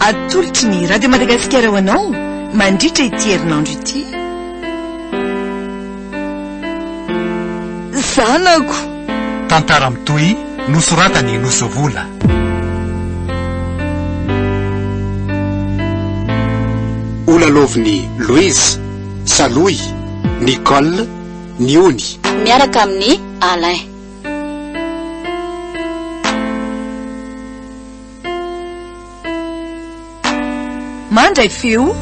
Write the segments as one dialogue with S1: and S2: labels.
S1: Atolotry ny Radio Madagasikara ho anao mandritra ity herinandro ity. Zanako!
S2: Tantara mitohy nosoratan'i Nosy Vola.
S3: Holalaovin'i Louise, Salohy, Nicole, Niony.
S4: Miaraka amin'i Alain.
S1: Mandray feo,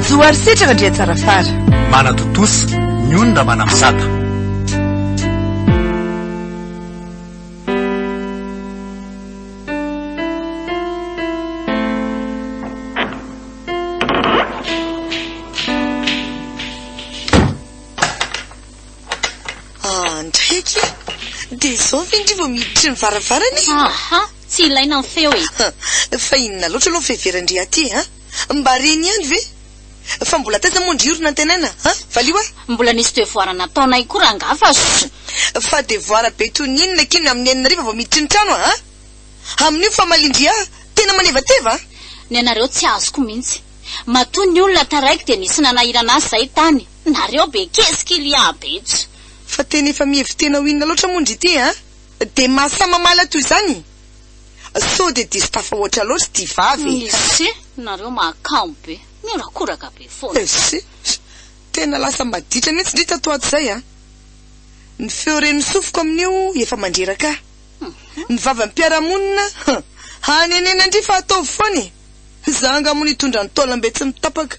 S1: Johary Setra Randriatsarafara.
S2: Manatontosa, Niony Ramanamisata.
S1: Ah, ndray akia! Dia izao ve ndry vao miditry ny varavarana e?
S4: Aha, tsy ilaina ny feo e!
S1: Fa inona loatra aloha ny fiheveran-dry aty a? Mba reny ihany ve? Fa mbola taiza moa ndry io ry Nantenaina a? Valio ahy!
S4: Mbola nisy devoir nataonay koa rangaha fa ss.
S1: Fa devoir be toy ny inona akia ny amin'ny 6000 vao miditry ny trano a? Amin'io famalin-dry ahy, tena manevateva a!
S4: Ny anareo tsy azoko mihitsy. Matoa ny olona taraiky dia nisy nanahirana azy izay tany. Nareo be qu'est-ce-qu'il-y-a be tsy.
S1: Fa tena efa mihevi-tena ho inona loatra moa ndry ity a? Dia mahasahy mamaly ahy toy izany? Sao dia diso tafahoatra loatra ity vavy e?
S4: Ese, nareo mahakamo be, mihorakoraka be foana.
S1: Ese, tena lasa maditra mihitsy ndry tato ato izay a! Ny feo ren'ny sofiko amin'io efa mandreraka ahy. Ny vavan'ny mpiara-monina, hanenenan-dry fa ataovy foana e! Za angaha moa nitondra ny taolam-be tsy mitapaka.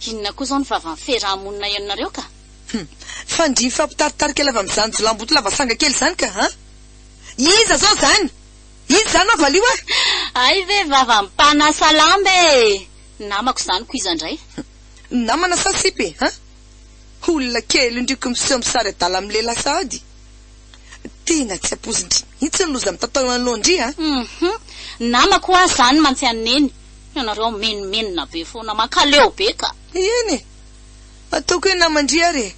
S4: Inona koa izao ny vavan'ny fiaraha-monina henonareo ka?
S1: Hum. Fa ndry mifampitaritarika lava amin'izany jilamboto lava sanga kely izany ka an! Iza izao izany? Iza izany no valio ahy?
S4: Hay ve vavan'ny mpanasa lamba e! Namako izany ko iza indray?
S1: Namana sa sipa e? An? Olona kely ndry ko miseho misary adala amin'ny lehilahy sahady. Tena tsy ampoizin-dry mihitsy ny loza mitatao eo anoloan-dry a!
S4: Hum. Namako hoa zany mantsy an'i Neny. Ianareo mimenomenona be foana, mankaleo be ka!
S1: Eny e! Ataoko hoe naman-dry ary e!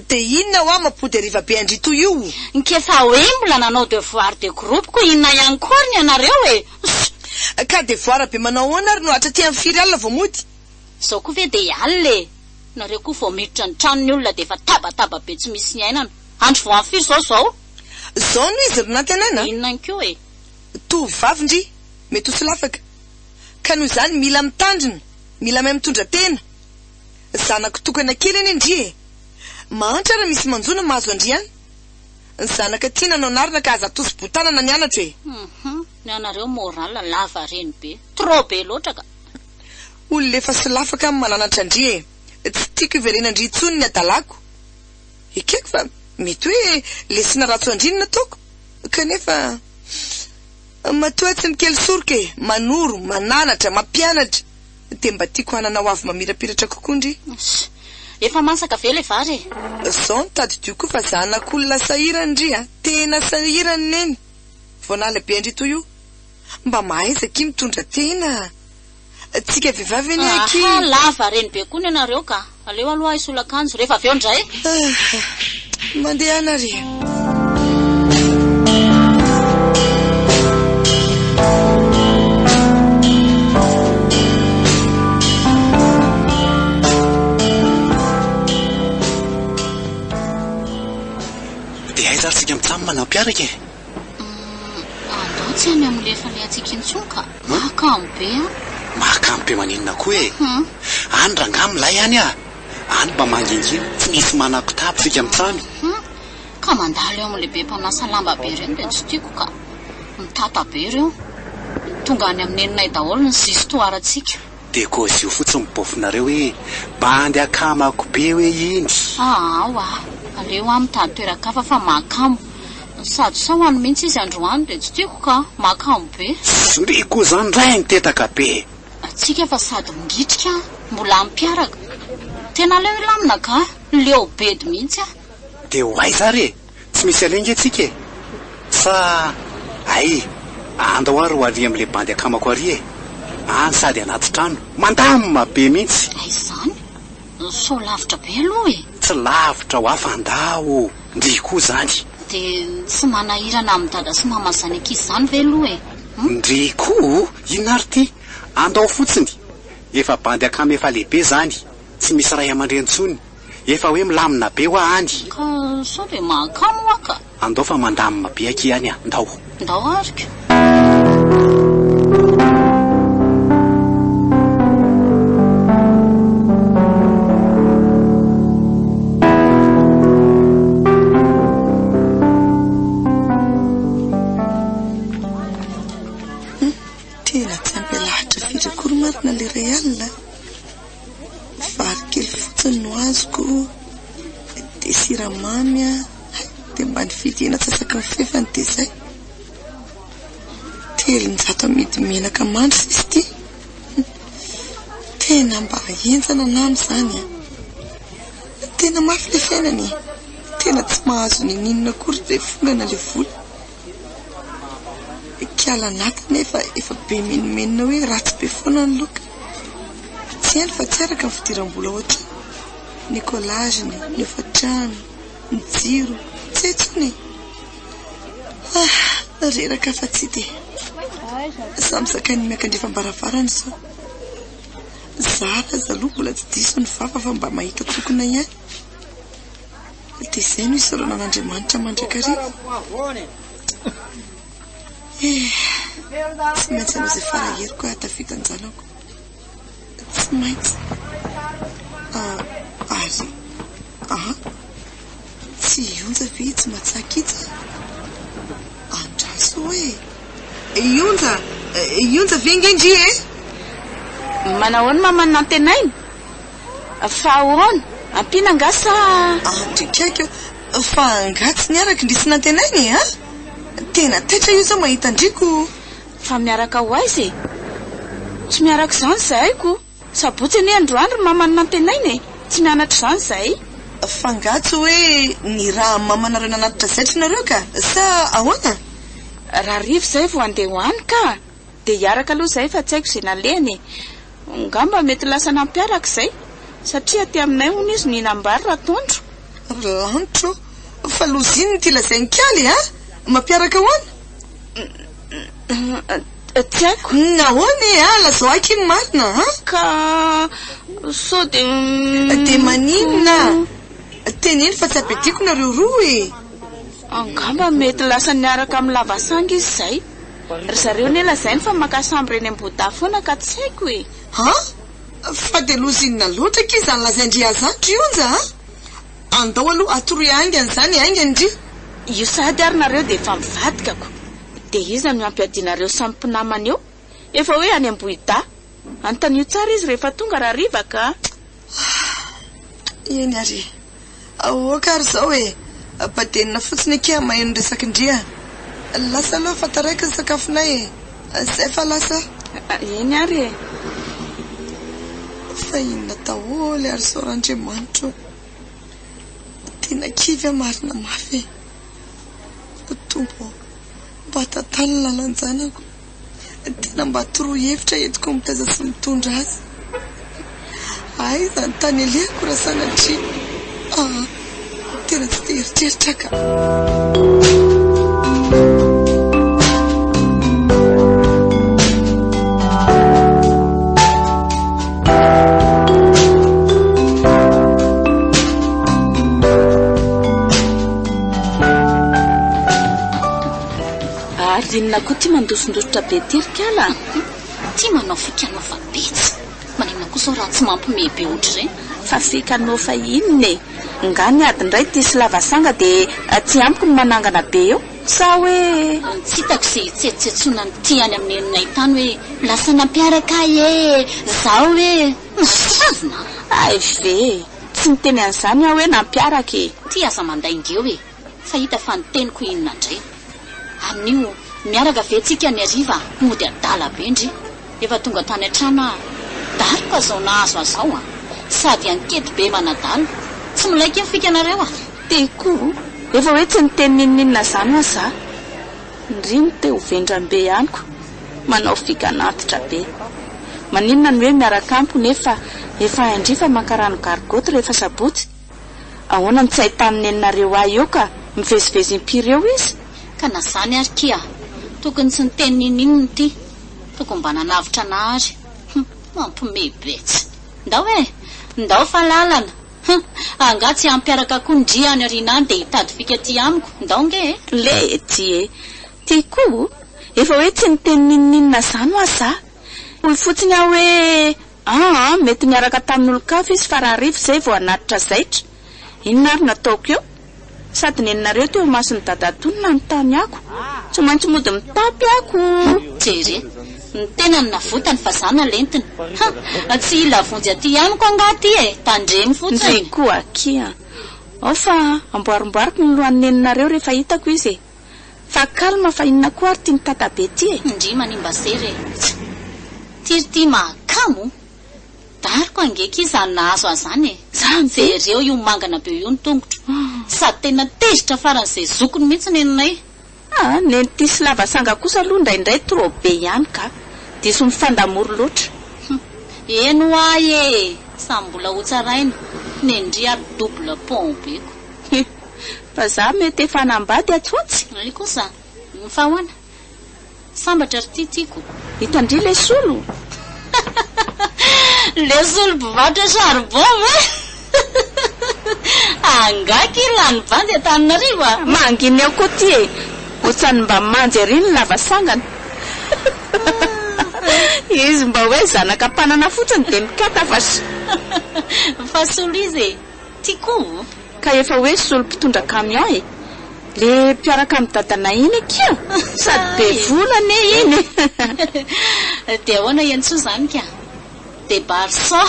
S1: Dia inona hoa mampody hariva be an-dry toy io?
S4: Nkefa hoe mbola nanao devoir de groupe ko inona ihany koa ary ny anareo e! Ss!
S1: Ka devoir be manao ahoana ary no hatraty amin'ny firy alina vao mody?
S4: Izao koa ve dia alina e! Nareo koa vao miditra ny tranon'ny olona dia efa tabataba be tsy misy niainana. Andro vao amin'ny firy izao izao?
S1: Izao no izy ry Nantenaina a!
S4: Inona ihany koa e?
S1: Tovovavy ndry, mety ho solafaka. Ka noho izany mila mitandrina, mila mahay mitondra tena. Zanako tokana kely anie ndry e! Mahantra ary misy manjo no mahazo an-dry any. Ny zanaka tiana no anarina ka aza atosi-botanana ny anatro e!
S4: Hum, ny anareo moral lava reny be. Trop be loatra ka!
S1: Olona efa solafaka aho mananatra an-dry e! Tsy tiako hiverenan-dry intsony ny hadalako. Ekeko fa mety hoe lesona ratsy ho an-dry ny nataoko, kanefa matoa tsy mikely soroka e, manoro, mananatra, mampianatra, dia mba tiako hanana ho avy mamirapiratra kokoa ndry.
S4: Efa masaka ve ilay vary e?
S1: Zao no tadidio koa fa zanak'olona sahirana ndry a, tena sahirana neny, vao nahalehibe an-dry toy io. Mba mahaiza akia mitondra tena. Tsika vehivavy anie akia.
S4: Aha, lava reny be koa ny anareo ka. Aleo aloha hisolo akanjo, rehefa avy eo indray.
S1: Ah, mandehana ary.
S3: Dia aiza ary tsika mitsam manampiaraka e?
S4: Humm, andao tsy any amin'ilay efa alehantsika intsony ka. Mahakamo be an!
S3: Mahakamo be maninona koa e!
S4: Humm.
S3: Any rangaha milay any ah! Any mba mangingina, tsy misy manakotaba tsika mitsamy.
S4: Humm, ka mandalo eo amin'ilay be mpanasa lamba be ireny dia tsy tiako ka. Mitata be ireo. Tonga any amin'ny neninay daholo ny zisitoarantsika.
S3: Dia kôzio fotsiny bôfinareo hoe bandy akamako be hoe iny.
S4: Aa oa, aleo aho mitady toeran-kafa fa mahakamo. Sady sao any mihitsy izy androany dia tsy tiako ka, mahakamo be.
S3: Ndry koa zany ndray nitetaka be.
S4: Tsika fa sady mingitrika mbola hampiaraka. Tena aleo hilamina ka, leo bedy mihitsy aho.
S3: Dia ho aiza ary e? Tsy misy aleha nge tsika e! Sa hay, andao ary ho ary amin'ilay bandy akamako ary e! Any sady anaty trano, mandamina be mihitsy!
S4: Aiza izany? Sao lavitra be aloha e!
S3: Tsy lavitra ho afa andao, ndry koa izany!
S4: Dia tsy manahirana amin'i dada sy mama izany ankizy izany ve aloha e?
S3: Ndry koa o! Inona ary ity? Andao fotsiny! Efa bandy akama efa lehibe izany, tsy misy ray aman-dreny intsony, efa hoe milamina be hoa any.
S4: Ka sao dia mahakamo hoa ka.
S3: Andao fa mandamina be akia any a! Ndao.
S4: Ndao ary ka.
S1: Tena tsy ampy alahatra firy akory marina le iray alina a! Vary kely fotsiny no azoko, dia siramamy a, dia mba nividy hena antsasaky ny fefany dia izay. 300 amidy menaka mandry sisa ity. Tena mba henjana nama izany a! Tena mafy ilay fiainana e! Tena tsy mahazo n'inon'inona akory ilay fongana ilay vola. Kiala anaty nefa efa be menomenona hoe ratsy be foana ny loka. Tsy hainy fa tsy araka ny fidiram-bola ao an-trano. Ny collage-ny, ny hofantrano, ny jiro, tsy hay intsony e! Ah! Reraka fa tsy dia. Samy zakain'ny miakandrefam-baravarana izao. Zara aza aloha mbola tsy diso ny vava fa mba mahita tokona ihany. Dia izay no isaorana an'Andriamanitra mandrakariva. Eh, tsy maintsy hanao izay fara heriko hahatafita an-janako. Tsy maintsy. Ah, ary, ah, tsy i Onja ve itsy matsaka itsy? Andraso e! I Onja, i Onja ve ange ndry e?
S5: Manahoana mama Nantenaina? Fa ahoana? Ampiana angaha sa.
S1: Andry akaiky eo. Fa angaha tsy niaraka ndry sy Nantenaina e a? Tena taitra io zao mahita an-dry ko.
S5: Fa miaraka ho aiza e? Tsy miaraka izany izahay ko. Sabotsy anie androany ry maman'i Nantenaina e! Tsy mianatra izany izahay.
S1: Fa angaha tsy hoe nirahan'ny mamanareo nanatitra zaitra nareo ka? Sa ahoana?
S5: Rahariva izay vao handeha ho any ka! Dia hiaraka aloha izahay fa tsy haiko izay nalehany e! Angamba mety lasa nampiaraka izay, satria aty aminay hono izy mihinam-bary ratoandro.
S1: Ry lanitra ô! Fa loza inona ity lazain'i Kaly a? Mampiaraka ahoana?
S5: Tsy haiko.
S1: Nahoana e a? Lazao ahy akia ny marina a!
S5: Ka sao dia.
S1: Dia maninona? Teneno fa tsy ampiadiako nareo roa e!
S5: Angamba mety lasa niaraka amin'i Lavasanga izy izay. Ry zareo anie lazainy fa maka chambre eny Ambohidahy foana ka tsy haiko e!
S1: An! Fa dia loza inona loatra akia izany lazain-dry azany ry Onja a! Andao aloha atoroy haingana izany e, haingana ndry!
S5: Io sahady ary nareo dia efa mivadika ko! Dia iza no hampiadianareo samy mpinamana eo? Efa hoe any Ambohidahy! Anontanio tsara izy rehefa tonga rahariva ka!
S1: Eny ary e! Aoka ary izao e! Badenina fotsiny akia maheno ny resak'i ndry a! Lasa aloha fa taraiky ny sakafonay e! Zay fa lasa!
S5: Eny ary e!
S1: Fa inona daholo ary izao r'Andriamanitra ô! Tena kivy aho marina mafy e! Tompo ô! Mba tantano ny lalan-janako! Tena mba toroy hevitra entiko mitaiza sy mitondra azy. Aiza ny tany alehako raha sanatria aa tena tsy te hieritreritra ka.
S5: Ary inona koa ity mandosindositra be ity ry kala a?
S4: Ity manao fikanofa be tsy. Maninona koa izao raha tsy mampimehy be ohatr'ireny?
S5: Fa fikanofa inona e? Nga ny ady indray ity sy lavasanga dia aty amiko no manangana be eo? Sa hoe.
S4: Tsy hitako izay hitsetsetsona an'ity any amin'ny neninay tany hoe lasa nampiaraka ahy e! Zaho hoe mahatsiravina a!
S5: Hay ve! Tsy niteny an'izany aho hoe nampiaraka e!
S4: Ity aza mandainga eo e! Fa hita fa ny teniko inona ndray. Amin'io miaraka ve tsika ny hariva mody adala be ndry. Efa tonga tany an-trano aho. Daroka zao nahazo ahy zao a. Sady ankety be manadala. Tsy milay ky ny fikanareo a.
S5: Tiako o! Efa hoe tsy niteny n'inon'inona zany hoa za. Ndry no te ho vendram-be ihany ko. Manao fikan'antitra be. Maninona ny hoe miaraka amiko nefa efa hain-dry fa maka rano gargotte rehefa sabotsy? Ahoana no tsy ahitan'ny neninareo ahy eo ka mivezivezy impiry eo izy?
S4: Ka na zany ary kia, tokony tsy niteny ninoninona ity, tokony mba nanavotra anah ary. Mampiomehy be tsy. Ndao e! Ndao fa lalana! Hum! Angaha tsy hampiaraka koa ndry any aoriana any dia hitady fika aty amiko? Ndao nge e!
S5: Lety e! Ty koa efa hoe tsy niteny n'inon'inona zany hoa za. Hoy fotsiny aho hoe aa mety niaraka tamin'olon-kafa izy fa raha hariva izay vao hanatitra zaitra. Inona ary no ataoko eo? Sady neninareo teo imason'i dadatoa no nanontany ako. Tsy maintsy mody mitapy ako.
S4: Jere, ny tenany navotany fa za nalentiny. Ha! Tsy hila vonjy aty amiko angaha ty e! Tandremo fotsiny.
S5: Ndry koa akia. Ao fa amboarimboariko ny lohan'i neninareo rehefa hitako izy e. Fa calme fa inona koa ary ty mitata be ty e!
S4: Ndry manimba sery e! Tsa! Ty ry ty mahakamo! Daroka ange ki zany nahazo ahy zany e!
S5: Zany ve?
S4: Jereo io mangana be io ny tongotro. Sady tena tezitra faran'izay zokiny mihitsy neninay.
S5: Ah, neny ty sy lava sanga kosa aloha indraindray trop be ihany ka. Diso mifandamory loatra.
S4: Hum, eny ho ahy e! Samy mbola ho tsaraina, neny-ndry ary double pont be ko.
S5: Hum, fa za mety efa hanambady atsy ho atsy.
S4: Ay kosa, fa ahoana? Sambatra ry ty tiako.
S5: Hitan-dry le solo?
S4: Le solo mpivarotra charbon ve? Angaha ki lany bandy Antananarivo a?
S5: Mangina eo koa ty e! Ohatran'ny mba manjy ery ny lava sangany. Izy mba hoe zanaka mpanana fotsiny dia mikata fa.
S4: Fa solo izy e! Tiako o!
S5: Ka efa hoe solo mpitondra camion e! Le mpiaraka amin'i dadanay iny akia! Sady be vola anie iny
S4: e! Dia ahoana Iantsoa izany ka? Dia Barça!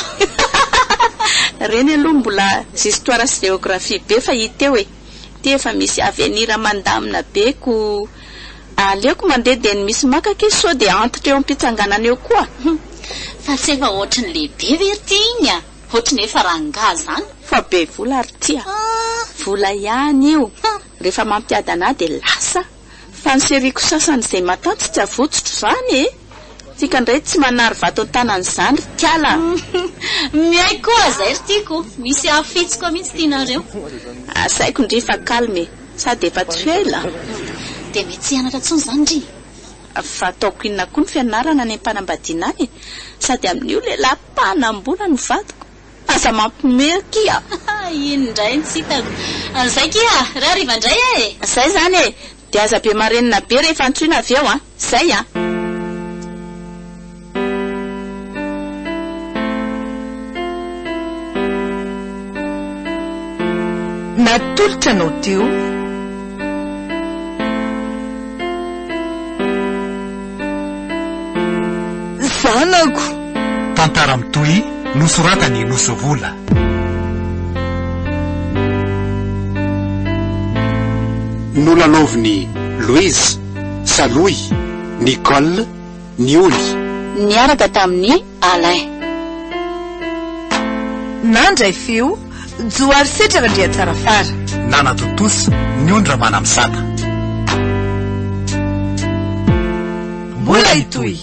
S5: Reny aloha mbola histoire sy géographie be fa hita eo e! Ty efa misy avenir mandamina be ko! Aleoko mandeha dia ny misy maka akia sao dia antitra eo am-pitsanganana eo koa!
S4: Fa tsy efa ohatry ny lehibe ve ry ty iny a? Ohatry ny efa rangahy zany.
S5: Fa be vola ry ty a! Vola ihany io. Rehefa mampiadana ahy dia lasa. Fa ny seriko sasany izay matanty tsy avotsotro izany e! Tsika indray tsy manary vato an-tanana izany ry kala a!
S4: Miaiky koa zay ry tiako. Misy hafetsiko mihitsy tianareo.
S5: Asaiko ndry fa calme e! Sady efa tsy ela.
S4: Dia mety tsy hianatra intsony izany ndry?
S5: Fa ataoko inona koa ny fianarana any am-panambadiana any e! Sady amin'io lehilahy mpanam-bola no vadiko. Aza mampiomehy akia!
S4: Iny indray no tsy hitako. Zay kia! Rahariva indray e!
S5: Zay izany e! Dia aza be marenina be rehefa antsoina avy eo an! Zay an!
S1: Natolotra anao teo. Zanako!
S2: Tantara mitohy nosoratan'i Nosy Vola.
S3: Nolalaovin'i Louise, Salohy, Nicole, Nioly.
S4: Niaraka tamin'i Alain.
S1: Nandray feo, Johary Setra Randriatsarafara.
S2: Nanatontosa, Ny Ondry Ramanamisata.
S1: Mbola hitohy!